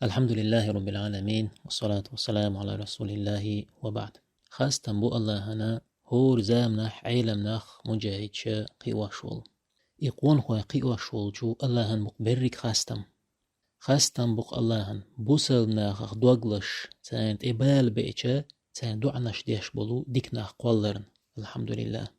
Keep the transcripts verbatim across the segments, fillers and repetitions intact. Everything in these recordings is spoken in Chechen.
الحمد لله رب العالمين، والصلاة والسلام على رسول الله، وبعد. Хастам бу Аллахьана, хӀора заманахь Ӏеламнах, муджахӀидаш кхиош волу. И къонахой кхиош волчу Аллахьана бу-кх берриг хастам. Хастам бу-кх Аллахьана, бусалба нахах дог лозуш, царна тӀе бала беача, царна доӀанаш деш болу дика нах кхолларна. Алхьамдулиллах.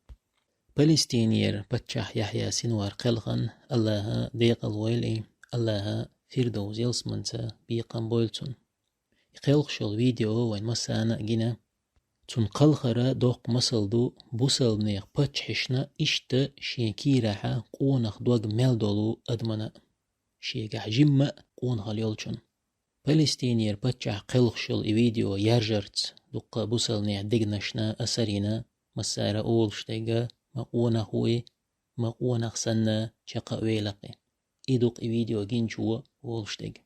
Палестинера паччахь Яхьъя Синвар кхелхина, Аллахьа декъал войла и, Аллахьа Фирдовс ялсаманица бекхам бойла цунна. И кхелхаш йолу видео вайн массарна а гина. Цунна кхалхара доккха масал ду бусалба нехан паччахьашна иштта шен кийрахь къонах дог мел долу адамана а, шегахь жимма а къонахалла йолчунна. Палестинера паччахь кхелхаш йолу и видео яржарца дуккха бусалба нехан дегнашна асар йина, массара олуш дерг: «Ма къонах вуй, ма къонах санна чекх а велахь». И ду-кх и видео гинчо олуш дерг.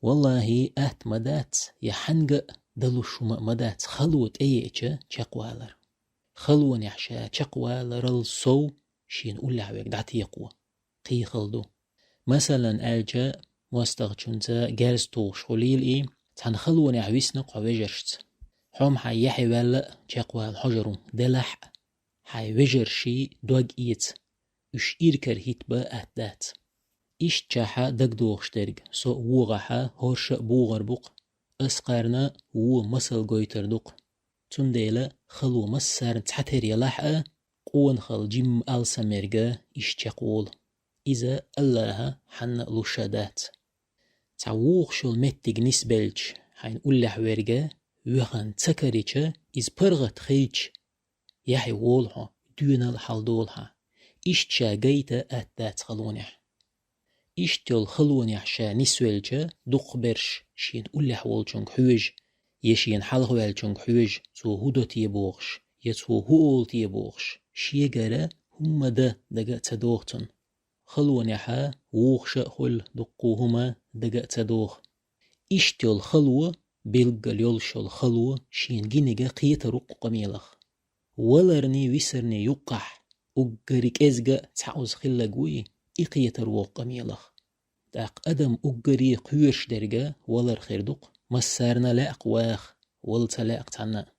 Валлахьи, атта ма дац, я хьаьнга а далуш хӀума а ма дац хало тӀееача чекхвалар. Халонехь ша чекхваларал сов шена уллехь верг дӀатекхо кхин хала ду. Масалан аьлча, мостагӀчунца герз тухуш хуьлийла и, цхьана халонехь висна-кх хьо вежаршца. Хьо-м хьайн яхье ваьлла а чекхвала хьожур ву, делахь а, хьайн вежарший дог эца, уьш иракарахӀитта бан атта дац. Ишттачохь дагадогӀуш дерг: со а вогӀахь, хӀорш а бугӀур бу-кх, ас кхарна вон масал гойтур ду-кх. Цундела хало массарна цхьатера ялахь а, къонахалла жимма алсам ерг иштта чекхволу. Иза Аллахьа хьанна а луш а дац. Цхьа вогӀуш йолу меттиг нисбелча, хьайна уллехь верг вехана ца карича, иза паргӀат хилча, яхье волу хьо, доьналла хьаладолу хьан. Иштта ша гайта атта дац халонехь. Иштта йолу халонехь ша нисвелча, дукхахберш шена уллехь волчуьнга хьоьжу, я шена хьалхаваьллачуьнга хьоьжу, цо хӀун до те бохуш, я цо хӀун олу те бохуш, шегара хӀумма дан дага а ца догӀу цунна. Халонехь вогӀуш а хуьлу дуккха хӀума дага а ца догӀу. Иштта йолу хало, билггал йолуш йолу хало шена гинарг кхетар ву-кх къамелах. Валарний, висарний юккъахь уггаре кӀезга а цхьаъ уза хилларг вуй, и кхетар ву-кх къамелах. ТӀаккха адам уггаре кхоьруш дерг валар хир ду-кх, массарна а лаьа-кх ваха, вала ца лаьа-кх цхьанна а.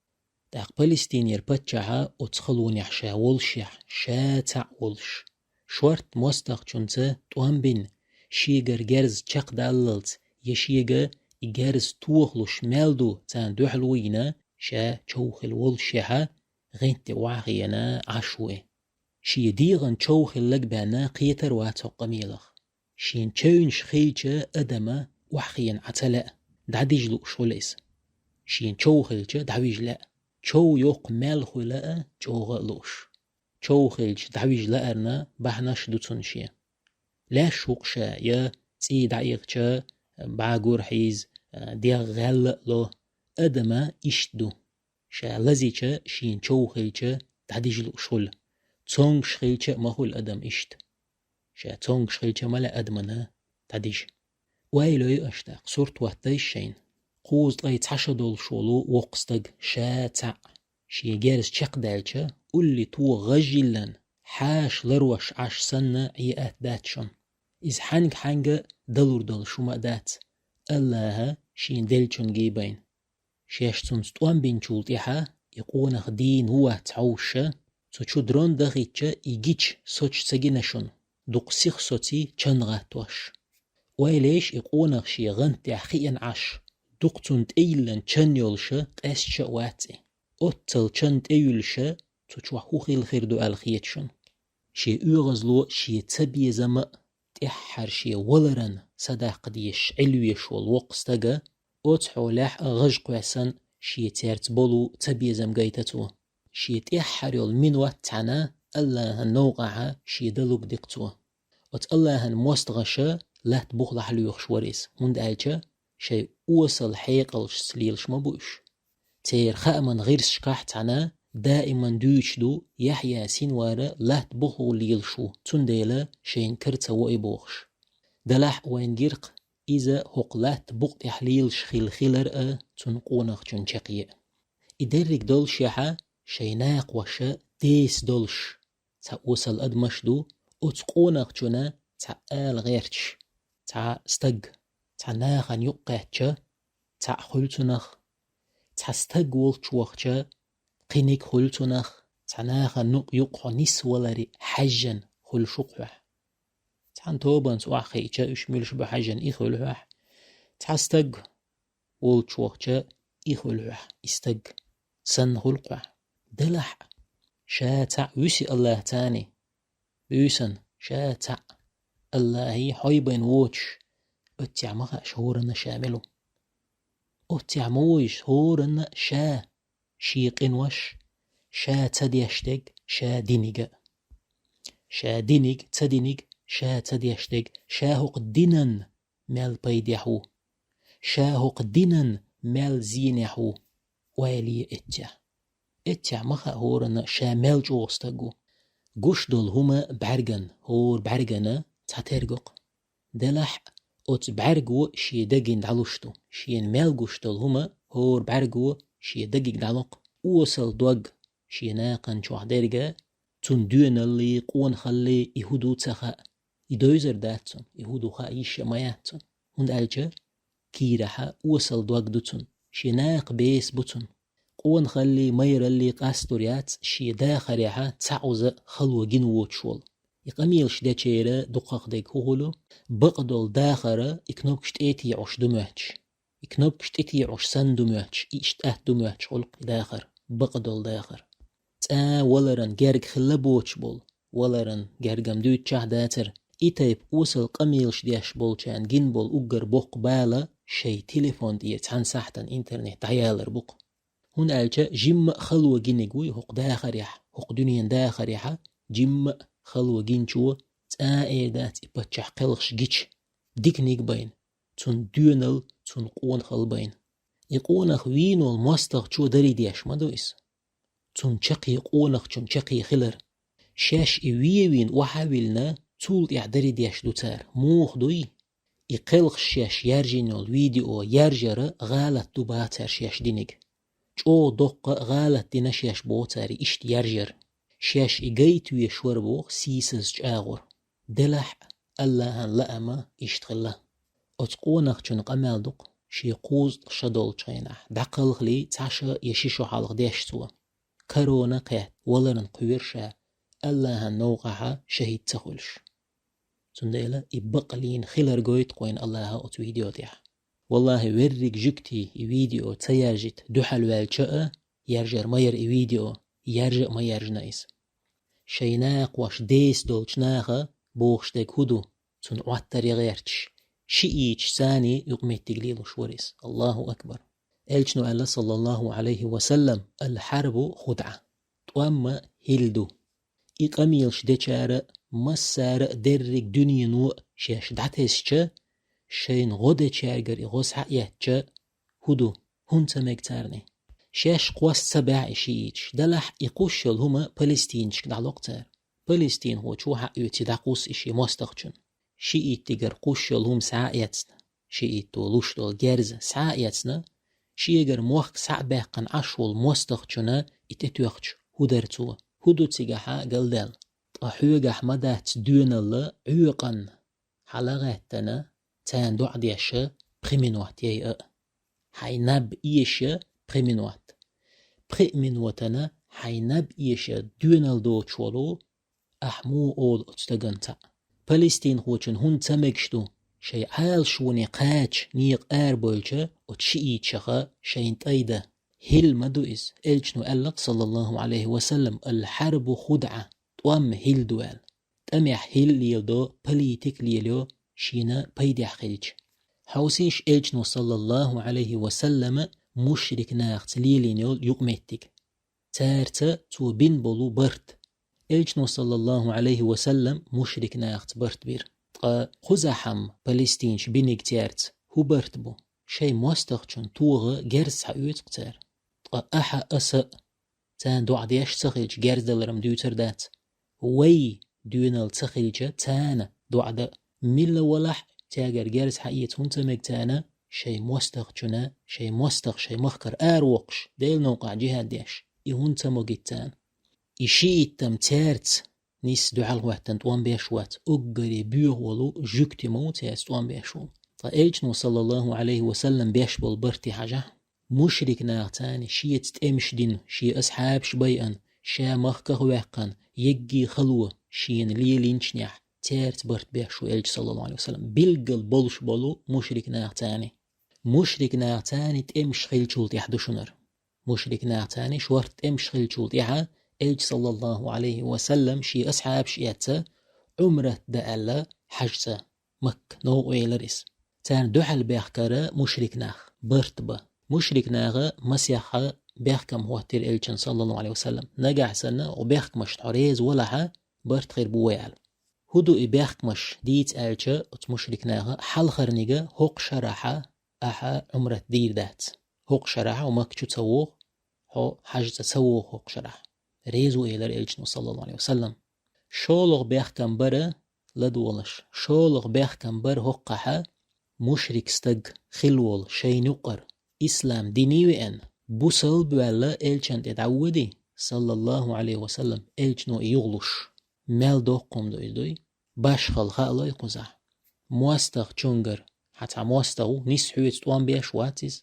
ТӀаккха Палестинера паччахьа оцу халонехь ша волушехь, ша цхьаъ волуш, шортта мостагӀчунца тӀом бина, шегара герз чекхдаллалц я шега и герз тохалуш мел ду царна дуьхьало йина, ша чов хилла волушехь, гӀант тӀе охьахиъна Ӏаш ву и. Шен дегӀан чов хилларг бен кхетар вац хӀокху къамелах. Шен чевнаш хилча, адама охьахиъна Ӏа ца лаьа, дӀадижа лууш хуьлу иза. Шен чов хилча, дӀавижа лаьа. Чов йоккха мел хуьла а, чӀогӀа а лууш. Чов хилча, дӀавижа лаарна бахьанаш а ду цунна шен. Леш ву-кх ша, я цӀий дӀаихча, бӀагур хьийза, дегӀ гӀелла а ло. Адама иштта ду. Ша лазича, шен чов хилча, дӀадижа лууш хуьлу. Цомгуш хилча а ма хуьлу адам иштта. Ша цомгуш хилча ма лаьа адамана дӀадижа. Ойла йой аша тӀаккха, сурт хӀоттайша шайна. Кхузткъе цхьа шо долуш волу воккха стаг, ша цхьаъ, шен герз чекхдаьлча, улли тоха гӀаж йиллина, хьаша ларош Ӏаш санна, Ӏе атта дац шуна. Иза хьаьнга-хьаьнга далур долуш хӀума а дац, Аллахьа шена деллачуьнга байна. Шаьш цунца тӀом бинчул тӀаьхьа и къонах дийна ву-вац хьовсуша, цу чу дрон дахийтча, и гича соцуш ца гина шуна, дукха сиха соций чан гӀаттош. Ойла ейша, и къонах шен гӀант тӀехь хиъна Ӏаш, дукха цунна тӀейиллина чан йолуша, къаьсташ а вац и. Оццал чан тӀеюьллуша, цу чохь хӀун хилла хир ду аьлла хета шуна. Шен оьгӀазло шен цабезам а, тӀаьххьара шен валаран садаккха дезаш Ӏилвеш волу воккха стага, оцу хьолехь а гӀаж кхоьссина, шен церца болу цабезам гайта цо. Шен тӀаьххьара йолу минот цхьаьна Аллахьан новкъахьа шен далург дикха цо. Оцу Аллахьан мостагӀаша латта бухахь лоьхуш вара иза, хӀунда аьлча шайн осал хьекъалшца лелаш ма бу уьш. Церан хааман гӀирсашкахь цхьаьна даиман дуьйцуш ду, Яхьъя Синвара латта бухахь лелаш ву, цундела шайна кара ца во и бохуш. Делахь а вайна гира-кх, иза хӀокху латта букъа тӀехь лелаш хилла хилар а, цунна къонахчунна чекхъе а. И дерриг доллушехь, шайн накхоша деса долуш цхьа осал адамаш ду, оцу къонахчунна цхьа ала гӀерташ, цхьа стаг, Цхьа нахана юкъ кхаьчча, цхьаъ хуьлу цунах, цхьа стаг волчу вахча, кхиниг хуьлу цунах, цхьа нахана нукъ юкъ хьо нисваларе хьаьжжина хуьлу шу-кх хьоьх. Цхьана тобанца охьахиъча, уьш муьлш бу хьаьжжина и хуьлу хьоьх. Цхьа стаг волчу вахча, и хуьлу хьоьх, и стаг санна хуьлу-кх хьоьх. Делахь а, ша цхьаъ вуьсу АллахӀ царний, буьйсанна, ша цхьаъ АллахӀий хьой байна воцуш, оццехь ма хаьа хӀоранна ша мила ву. Оццехь ма вуйш хӀоранна ша, шен къинош, ша ца деш дерг, ша диниг а. Ша диниг, ца диниг, ша ца деш дерг, ша хӀокху динан мел пайдехь ву, ша хӀокху динан мел зенехь ву, ойла е эццехь. Эццехь ма хаьа хӀоранна ша мел чӀогӀа стаг ву. Гуш долу хӀума бӀаьргана, хӀора бӀаьргана цхьатерго-кх. Делахь а, оцу бӀаьрго шен дагина дӀалуш ду. Шена мел гуш долу хӀума хӀора бӀаьрго шен дагиг дӀало-кх. Осал дог шен накхана чохь дерг а, цунна доьналлий, къонахаллий и хӀун ду ца хаьа. И девзар дац цунна, и хӀун ду хаа йиш а ма яц цунна. ХӀунда аьлча кийрахь осал дог ду цунна, шен накха беса бу цунна. Къонахаллий, майраллий къастор яц шен дахарехь цхьа Ӏуза хало гина воцуш волу. И къамелаш дечеран дукхах дерг хӀун хуьлу? Бакъдолу дахар и кнопкаш тӀе а тийӀуш ду моьттуш. И кнопкаш тӀе тийӀуш санна ду моьттуш, и иштта атта ду моьттуш хуьлу-кх и дахар, бакъдолу дахар. ЦӀа валаран герга хилла боцуш болу, валаран герга-м дуьйцучохь дацара, и тайпа осал къамелаш деш болчарна гина болу уггар боккха бала шайн телефон тӀера цхьана сахьтана интернет дӀаялар бу-кх. ХӀунда аьлча жимма а хало гиниг вуй хӀокху дахарехь, хӀокху дуьненан дахарехь, жимма а хало гинчо цӀа а эр дац и паччахь кхелхаш гича, диканиг а байна, цунна доьналла, цунна къонахалла байна. И къонах вийна волу мостагӀчо даре деш ма ду иза. Цунна чаккхе къонахчунна чаккхе хилар. Шаьш и вен вийна охьа а виллина, цул тӀаьхьа даре деш ду цара. Муха дуй? И кхелхаш шаьш яржийна йолу видео яржар гӀалат ду боху цара шаьш диниг. ЧӀогӀа доккха гӀалат дина шаьш боху цара иштта яржар. Шаьш и гайта везаш вара боху сийсазчу агӀор. Делахь а, АллахӀан лаам иштта хилла. Оцу къонахчун къамел ду-кх, шен кхузткъа шо долчу хенахь, дӀакхалхале цхьа шо я ши шо хьалха деш цо. Корона кхетта, валарна кхоьру ша, АллахӀан новкъахь шахӀид ца хуьлуш. Цундела и бакълийна хилар гойту-кх вайна АллахӀа оцу видео тӀехь. ВаллахӀи, верриг жуьгтий и видео ца яржийта дуьхьал ваьлча а, яржар ма яра и видео, яржа а ма яржина иза. Шайн накхош деса долчу наха бохуш дерг хӀун ду, цунна Ӏоттаре гӀерташ, шиъийчу царний юкъаметтиг лелош вара иза. АллахӀу акбар! Элчано аьлла, саллаллахӀу Ӏалайхи ва саллам: «Ал-хьарбу худӀа». ТӀом хӀилла ду. И къамелаш дечара а, массара а дерриг дуьнено а шаьш дӀатесча, шайна гӀо дечаьргара и гӀо схьа а эцча, хӀун ду? ХӀунда ца мега царний? Шаьш кхосса ца баьхьа и шиъиташ, делахь и кхуссуш йолу хӀума палестинчуьнга дӀало-кх цара. Палестинхочо хьаоьций дӀакхуссу и шен мостагӀчунна. Шиъиттигара кхуссуш йолу хӀума схьа а эцна, шиъитто луш долу герз схьа а эцна, шегара мохк схьа а баьккхина Ӏаш волу мостагӀчунна и тӀетоьхча хӀун дара цо? ХӀун ду цигахь галдаьлла? Ткъа хьоьгахь ма дац доьналла Ӏоькъанна, хьала а гӀаьттина, царна доӀа деш пхи минот яйа а. Хьайн наб эша пхи минот. Пхи минотана хьайн наб эша доьналла доцуш волу, ахь муха олу оцу стагана цхьаъ? Палестинхочунна хӀунда ца мегаш ду, шайн Ӏалашоне кхача некъа арабевлча оцу шиъиташах шайна тӀайда? ХӀилла ма ду иза. Элчано аьлла-кх, саллаллахӀу Ӏалайхи ва саллам: «Ал-хьарбу худӀа», тӀом хӀилла ду аьлла. ТӀамехь хӀилла леладо, политика лелайо, шена пайдехь хилча. Хьовсийша Элчано, саллаллахӀу Ӏалайхи ва саллама, мушрик нахаца лелийна йолу юкъаметтиг. Цаьрца цо бина болу барт. Элчано, саллаллахӀу Ӏалайхи ва саллам, мушрик нахаца барт бира. Ткъа Хузахьам палестинчу биниг цаьрца хӀун барт бу? Шайн мостагӀчунна тоха герз схьаоьцу-кх цара. Ткъа ахьа, аса а царна доӀа деш ца хилча, герз далар-м дуьйцур дац. Вай доьналла ца хилча, царна доӀа дан а. Милла валахь а, цаьргара герз схьаэца хӀунда ца мега царна? Шайн мостагӀчунна, шайн мостагӀа шайн махкара аравоккхуш, Делан новкъахь джихӀад деш, и хӀунда ца могийта царна? И шиъитам цаьрца нисса дуьхьал хӀоьттина тӀом беш вац, уггаре боьха волу жуьгти ма ву цаьрца тӀом беш волу. Ткъа Элчано, саллаллаху Ӏалайхи ва саллам, беш болу барт хьажахь, мушрик нахаца шеца тӀемаш дина, шен асхьабаш байъина, ша махках ваьккхина, еггий хало шена лелийначунехь, цаьрца барт беш ву Элча, саллаллаху Ӏалайхи ва саллам, билггал болуш болу мушрик нахаца. Мушрик нахаца тӀемаш хиллачул тӀаьхьа ду шуна хӀара. Мушрик нахаца шорта тӀемаш хиллачул тӀаьхьа Элча, саллаллаху Ӏалайхи ва саллам, шен асхьабаш эцна, Ӏумрат дан аьлла, хьажцӀа, Макка, новкъа велира иза. Царна дуьхьал баьхкира мушрик нах, барт бан. Мушрик наха масех бехкам хӀоттийра Элчанна, саллаллаху Ӏалайхи ва саллам. Нагахь санна оцу бехкамашна хьо реза валахь, барт хир бу вай аьлла. ХӀун ду и бехкамаш дийца аьлча, оцу мушрик наха, хьалхарниг, хӀокху шарахь ахьа Ӏумрат дийр дац. ХӀокху шарахь хьо Макка чу ца воху, хьо хьажцӀа ца воху хӀокху шарахь. Реза ву элира Элчано, саллаллаху Ӏалайхи ва саллам. ШолгӀа бехкам бара, ладогӀалаш, шолгӀа бехкам бара хӀокхахь, мушрик стаг хилла волу шайна юккъара, ислам дине веана, бусалба ваьлла Элчанна тӀе дӀавоьдий, саллаллаху Ӏалайхи ва саллам, Элчано и юхалуш, мел доккха хӀума ду иза дуй? Башхалла хаалой кхузахь. МостагӀчуьнгара, хьан цхьа мостагӀа ву, нисса хьоьца тӀом беш вац иза.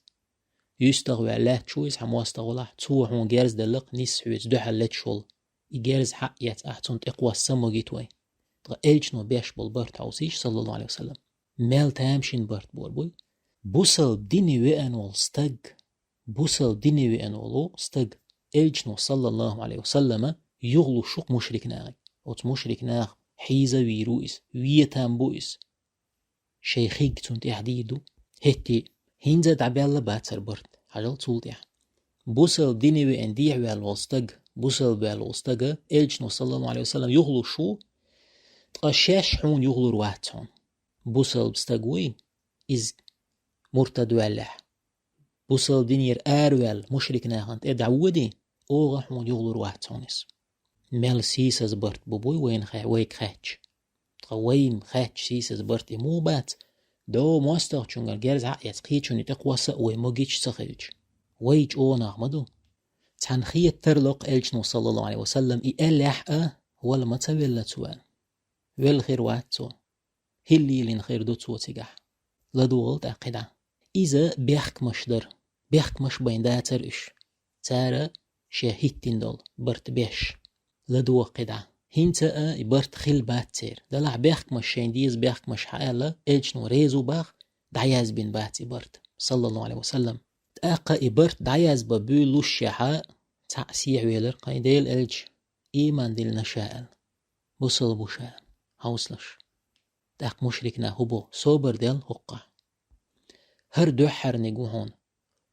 ЮьстагӀваьлла лаьтташ ву иза, хьан мостагӀа валахь, цо хьуна герз делла-кх, нисса хьоьца дуьхьал леташ волу. И герз хьаэцна ахь цунна тӀекхосса ца могийта вай. Ткъа Элчано беш болу барт хьовсийша, саллаллаху Ӏалайхи ва саллам. Мел тамашийна барт бора буй. Бусалба дине веана волу стаг, бусалба дине веана волу стаг Элчано, саллаллаху Ӏалайхи ва саллама, юхалуш ву-кх мушрик нахе. Оцу мушрик наха хьийза вийр ву иза, вен там бу иза. Шайн хиг цунна тӀехь дийр ду. ХӀетте хӀинца а дӀабаьлла бац хӀара барт, хьажал цул тӀаьхьа. Бусалба дине веана дехьаваьлла волу стаг, бусалба ваьлла волу стага Элчано, саллаллаху Ӏалайхи ва саллам, юхалуш ву, ткъа шаьш хьуна юхалур вац хьуна. Бусалба стаг вуй, иза муртад ваьллехь, бусалба динера араваьлла мушрик нахана тӀе дӀавоьдий, оха хьуна юхалур вац хьуна иза. Мел сийсаза барт бу буй вайна хе-, вайга хаьттича. Ткъа вайна хаьттича сийсаза барт и муха бац? Дов мостагӀчуьнгара герз хьаэцна кхечунна тӀекхосса а вай могуьйтуш ца хилча. Вай чӀогӀа нах ма ду. Цхьанна хета тарло-кх Элчано, саллаллаху Ӏалайхи ва саллам, и аьллехь а, вала ма ца велла цо аьлла. Велла хир вац цо. ХӀилла лелийна хир ду цо цигахь. ЛадогӀал тӀаккха и дӀа. Иза бехкамаш дара. Бехкамаш байна дацара уьш. Цара шен хӀиттина долу барт беш. ЛадогӀа-кх и дӀа. ХӀинца а и барт хилла бац церан. Делахь бехкамаш, шайна деза бехкамаш хьааьлла, Элчано реза ву боху, дӀаязбина бац и барт, саллаллаху Ӏалайхи ва саллам. ТӀаккха и барт дӀаязбан буьйлушшехь, цхьаъ сехьавелира, кхайн Дела Элча, ийман диллина ша аьлла. Бусалба ву ша аьлла. Хьовсалаш. ТӀаккха мушрик наха хӀун боху? Собар дел хӀокхахь. ХӀара дуьххьарниг ву хьуна.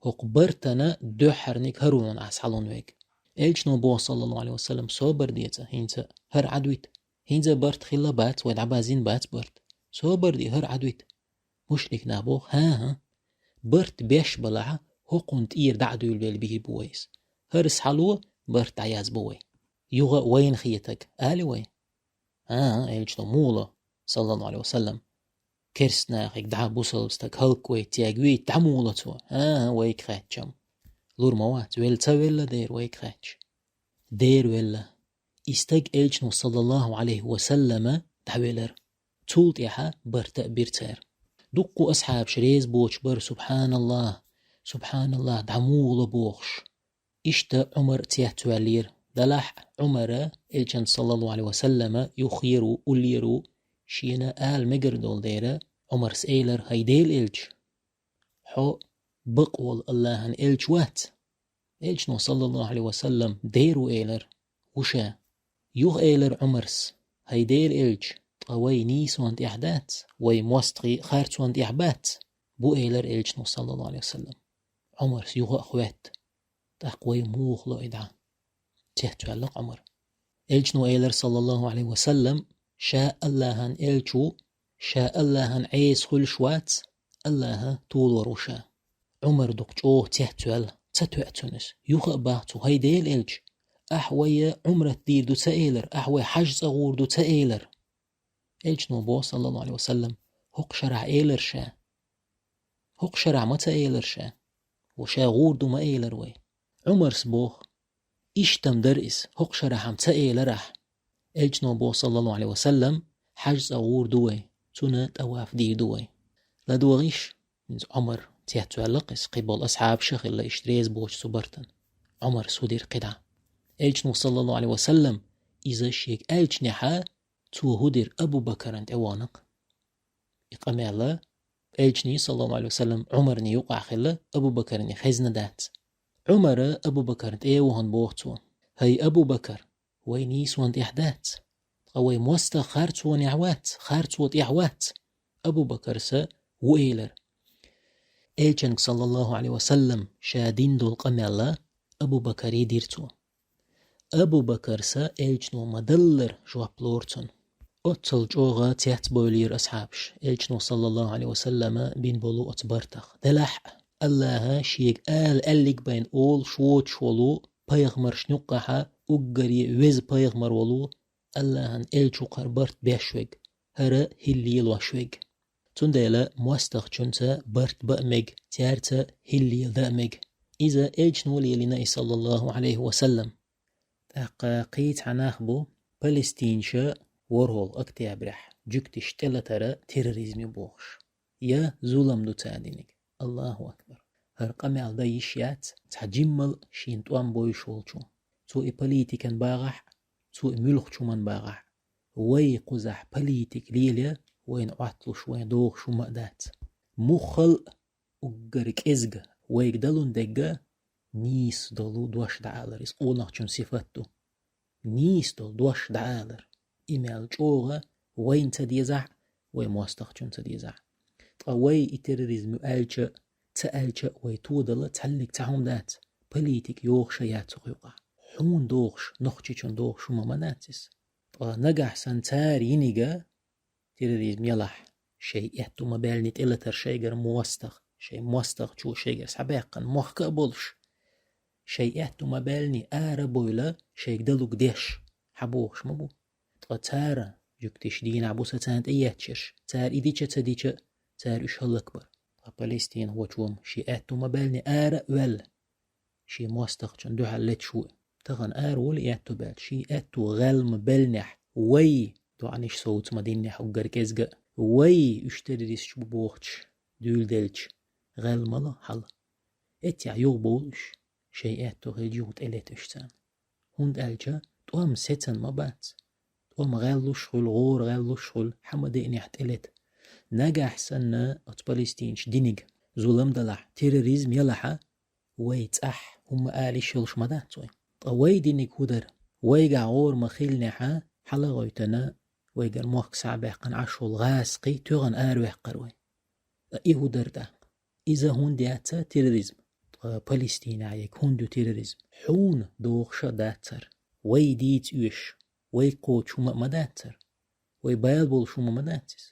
ХӀокху бартана дуьххьарниг хӀара ву хьуна ахь схьалун вега. Элчано боху, саллаллаху Ӏалайхи ва саллам, собар де цкъа хӀинца а, хӀара Ӏадвита. ХӀинца а барт хилла бац, вай дӀабазина бац барт. Собар де, хӀара Ӏадвита. Мушрик наха боху, хӀан-хӀа. Барт беш балахь, хӀокхунна тӀера дӀа а дуьйлабелла бийр бу вай иза. ХӀара схьало, барт дӀаязбо вай. Юха а вайна хетарг, али вай? ХӀан-хӀа, Элчано муха ло, саллаллаху Ӏалайхи ва саллам. Керста нахе дӀа бусалба стаг хӀаллаквайта цаьрга вийта дӀа муха ло цо? ХӀан-хӀа, вайга хаьттича-м. Лур ма вац, велла ца велла дера вайга хаьттича. Дера велла. И стаг Элчано, саллаллаху Ӏалайхи ва саллама, дӀавелара. Цул тӀаьхьа барта а бира цара. Дуккха а асхьабаш реза боцуш бара, субхьаналлахӀ, субхьаналлахӀ, дӀа муха ло бохуш. Иштта Ӏумар цецваьллера. Делахь Ӏумара, Элчанца, саллаллаху Ӏалайхи ва саллама, юххера ву, уллера ву, шена ала мегар долу дера, Ӏумарс элира, хӀай Дела Элча, хьо бакъволу АллахӀан Элча вац? Элчано, саллаллаху Ӏалайхи ва саллам, дера ву элира, ву ша. Юха элира Ӏумарс, хӀай Дела Элча, ткъа вай нийсонна тӀехь дац, вай мостагӀий харцонна тӀехь бац? Бу элира Элчано, саллаллаху Ӏалайхи ва саллам. Ӏумарс юха а хӀоьтта. ТӀаккха вай муха ло и дӀа? Цецваьлла-кх Ӏумар. Элчано элира, саллаллаху Ӏалайхи ва саллам, ша АллахӀан Элча ву, ша АллахӀан Ӏеса хуьлуш вац, АллахӀа толор ву ша. Ӏумар дукха чӀогӀа цецваьлла, ца тоьа цунна иза. Юха а боху цо, хӀай Дела Элча, ахь вай Ӏумрат дийр ду ца элира, ахь вай хьажа цӀа гӀур ду ца элира? Элчано боху, саллаллаху Ӏалайхи ва саллам, хӀокху шарахь элира ша. ХӀокху шарахь ма ца элира ша. Ва ша гӀур ду ма элира вай. Ӏумарс боху, иштта-м дара иза, хӀокху шарахь-м ца элира ахь. Элчано боху, саллаллаху Ӏалайхи ва саллам, хьажа цӀа гӀур ду вай, цунна тӀаваф дийр ду вай. ЛадогӀийша, хӀинца Ӏумар цецваьлла-кх иза, кхыболу асхьабаш а хилла иштта реза боцуш цу бартана. Ӏумара хӀу дира кхидӀа? Элчано, саллаллаху Ӏалайхи ва саллам, иза шега аьллачу тӀехьа, цо хӀу дира, Абу-Бакарна тӀе вахана-кх. И къамел Элчанна, саллаллаху Ӏалайхи ва саллам, Ӏумарна юкъахь хилла, Абу-Бакарна хезна дац. Ӏумара Абу-Бакарна тӀе а вахана боху цо: «ХӀай, Абу-Бакар, вай нийсонан тӀехь дац, ткъа вай мостагӀа харцонехь вац, харцо тӀехь вац». Абу-Бакара хӀу элира? Элчанга, саллаллаху Ӏалайхи ва саллам, ша дина долу къамел Абу-Бакаре дира цо. Абу-Бакара хӀу Элчано ма-даллара жоп лора цунна. Оццул чӀогӀа цецбевлира асхьабаш Элчано, саллаллаху Ӏалайхи ва саллама, бина болу оцу бартах. Делахь а, АллахӀа шега ала аьлларг бен олуш воцуш волу пайхамаршна юккъехьа уггаре веза пайхамар волу, АллахӀан Элча ву-кх хӀара барт беш верг, хӀара хӀилла лелош верг. Цундела мостагӀчунца барт бан а мега, цаьрца хӀилла леладан а мега. Иза Элчано лелийна и, саллаллаху Ӏалайхи ва саллам. ТӀаккха кхин а цхьа нах бу, палестинцаша ворхӀалгӀа октябрехь жуьгтиш тӀелатар терроризм ю бохуш, я зулам ду цара диниг. АллахӀу акбар! ХӀара къамел дан йиш яц цхьа жиммал шена тӀом бовлуш волчо. Цо и политикан багӀахь а, цо и муьлххачу хӀуманан багӀахь а. Вай кхузахь политика лело, вайна Ӏотталуш, вайна догӀуш хӀума а дац. Муххал а уггар кӀезга вайга далун дерг нийса долу дош дӀаалар, иза къонахчун сифат ду. Нийса долу дош дӀаалар. И мел чӀогӀа вайна ца дезахь а, вай мостагӀчунна ца дезахь а. Ткъа вай и терроризм ю аьлча а, ца аьлча а, вай тодала цхьаллиг цхьа хӀума дац. Политика йогӀуш а яц хӀокху юкъахь. Хьуна догӀуш, нохчичунна догӀуш хӀума ма дац иза. Ткъа нагахь санна цара йинарг терроризм ялахь, шайн аьтту ма-баьллинехь тӀелатар шайгара мостагӀа, шайн мостагӀчо шайгара схьабаьккхина мохк а болуш, шайн аьтту ма-баьллинехь ара а бовла, шайга далург деш, схьабохуш ма бу. Ткъа цара, жуьгтиш дийнахь-буса царна тӀеетташ ерш, цара и дича а, ца дича а, цара уьш хӀаллакбар. Ткъа палестинхочо шен аьтту ма-баьллинехь ара а ваьлла, шен мостагӀчунна дуьхьал леташ ву. Тахана ара волу и аьтту баьлча, шен аьтту гӀел ма-баьллинехь, вай, доӀанаш совца ма-диннехь уггар кӀезга а, вай уьш террористаш бу бохучу дуьйладелча, гӀел ма ло хьала. Эццехь юхабовла уьш, шайн аьтту хилча юха тӀелета уьш царна. ХӀунда аьлча тӀом сецна ма бац. ТӀом гӀеллуш хуьлу, гӀора гӀеллуш хуьлу, хьан ма-деънехь тӀелета. Нагахь санна оцу палестинцаша диниг зулам далахь, терроризм ялахь а, вай цӀахь хӀумма ала йиш йолуш ма дац вай. Ткъа вай диниг хӀу дара? Вайгахь гӀора ма-хиллинехь, хьала а гӀойтина, вайгара мохк схьабаьккхина Ӏаш волу гӀазкхий тоьхна араваьккхира вай. Ткъа и хӀу дара тӀаккха? Иза хӀунда яц терроризм? Ткъа Палестинехь ерг хӀунда ю терроризм? Хьуна догӀуш а дац хӀара. Вай дийца оьшу, вайга кхочуш хӀума а ма дац хӀара. Вай бала болуш хӀума ма дац иза.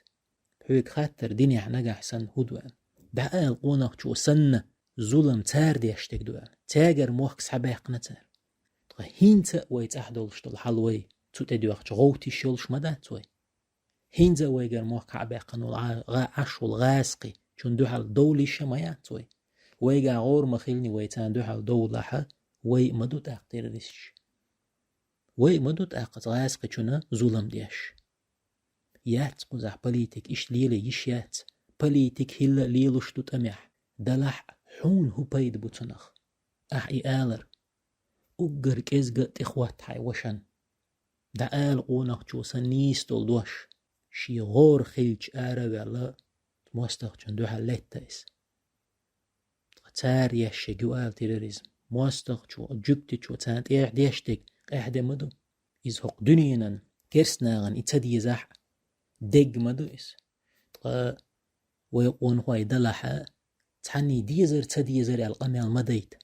Хьоьга хаттар динехь нагахь санна хӀу ду аьлла. ДӀаала къонахчо санна, зулам цара деш дерг ду аьлла. Цаьргара мохк схьабаьккхина цара. Ткъа хӀинца а вай цӀахь долуш долу хьал вай цу тӀедоьгӀча гӀовта йиш йолуш ма дац вай. ХӀинца а вайгара мохк схьабаьккхина волу гӀа-, гӀа-, Ӏаш волу гӀазкхи, цунна дуьхьал довла йиш а ма яц вай. Вайгахь гӀора ма-хиллинехь вай царна дуьхьал довлахь, вай а ма ду тӀаккха террористаш. Вай а ма ду тӀаккха гӀазкхичунна зулам деш. Яц кхузахь политика, иштта лело йиш яц. Политика хӀилла а лелош ду тӀамехь. Далахь а, хьуна хӀун пайда бу цунах? Ахь и алар. Уггар кӀезга а тӀехӀотта хьайн вашан. ДӀаала къонахчо санна нийса долу дош. Шен гӀора хилча ара а ваьлла, мостагӀчунна дуьхьал летта иза. Ткъа цара еш ерг ю ала терроризм. МостагӀчо, жуьгтичо царна тӀехь деш дерг къаьхьа де ма ду. Иза хӀокху дуьненан керстанагӀан и ца дезахь а, дерг ма ду иза. Ткъа вай къонахой далахь а, цхьанний дезар, ца дезар аьлла къамел ма дайта.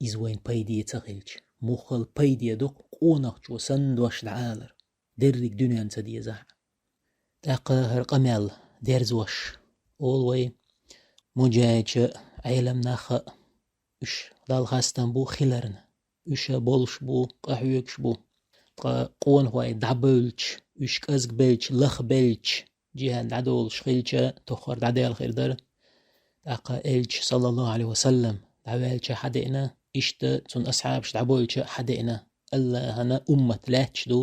Иза вайна пайде ца хилча, муххал пайде ду-кх къонахчо санна дош дӀаалар, дерриг дуьненна ца дезахь а. ТӀаккха хӀара къамел дерзош, олу вай, муджахӀидча а, Ӏеламнаха а, уьш Далла хастам бу хиларна. Уьш а болуш бу, къахьоьгуш бу. Ткъа къонахой дӀабевлча, уьш кӀезгбелча, лахбелча, джихӀад дӀадолуш хилча, тоххара дӀадаьлла хир дара. ТӀаккха Элча, саллаллаху Ӏалайхи ва саллам, дӀаваьлча хьадеана, иштта цунна асхьабаш дӀабевлча хьадеана. АллахӀана уммат лаьтташ ду,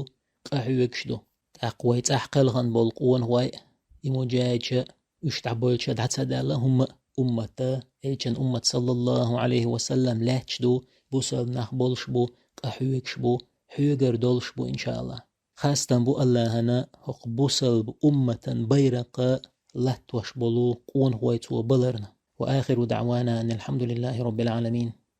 къахьоьгуш ду. ТӀаккха вай цӀахь кхелхина болу къонахой а, и муджахӀидча а, Уьш дӀабойлча дӀа ца даьлла хӀумма а, уммата, элчан уммат, саллаллаху Ӏалайхи ва саллам, лаьтташ ду, бусалба нах болуш бу, къахьоьгуш бу, хьоьгур долуш бу, иншааллахӀ. Хастам бу АллахӀана хӀокху бусалба умматан байракх латтош болу къонахой цо баларна. Ва ахиру даӀвана анил хьамдулиллахӀи роббил Ӏаламин.